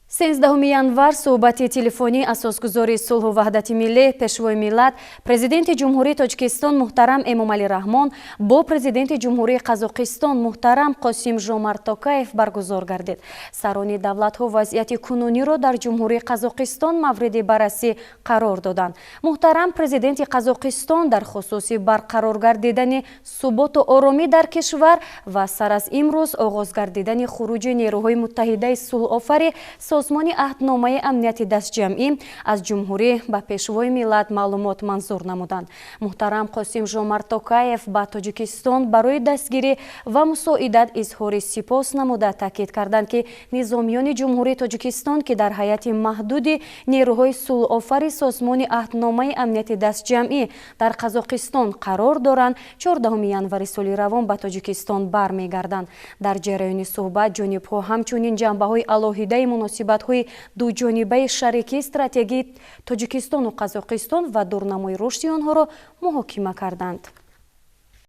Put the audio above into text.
13 январ суҳбати телефонии асосгузори сулҳу ваҳдати миллӣ, Пешвои миллат, Президенти Ҷумҳурии Тоҷикистон муҳтарам Эмомалӣ Раҳмон бо Президенти Ҷумҳурии Қазоқистон муҳтарам Қосим Жомарт Токаев баргузор гардид. Сарони давлатҳо вазъияти кунуниро дар Ҷумҳурии Қазоқистон мавриди баррасӣ қарор доданд. Муҳтарам Президенти Қазоқистон дар хусуси барқарор гардидани суботу оромӣ дар кишвар ва сар аз имрӯз оғоз гардидани хуруҷи нерӯҳои муттаҳидаи сулҳофари Созмони Аҳдномаи Амнияти Дастҷамъӣ аз ҷумҳурӣ ба Пешвои миллат маълумот манзур намуданд. Муҳтарам Қосим Жомарт Токаев ба Тоҷикистон барои дастгирӣ ва мусоидат изҳори сипос намуда, таъкид карданд, ки низомиёни Ҷумҳурии Тоҷикистон, ки дар ҳайати маҳдуди нерӯҳои сулҳофари Созмони Аҳдномаи Амнияти Дастҷамъӣ дар Қазоқистон қарор доранд, 14 январи соли равон ба Тоҷикистон бармегарданд. Дар ҷараёни суҳбат ҷонибҳо ҳамчунин ҷанбаҳои алоҳидаи муносибатҳои дуҷонибаи шарикии стратегии Тоҷикистону Қазоқистон ва дурнамои рушди онҳоро муҳокима карданд.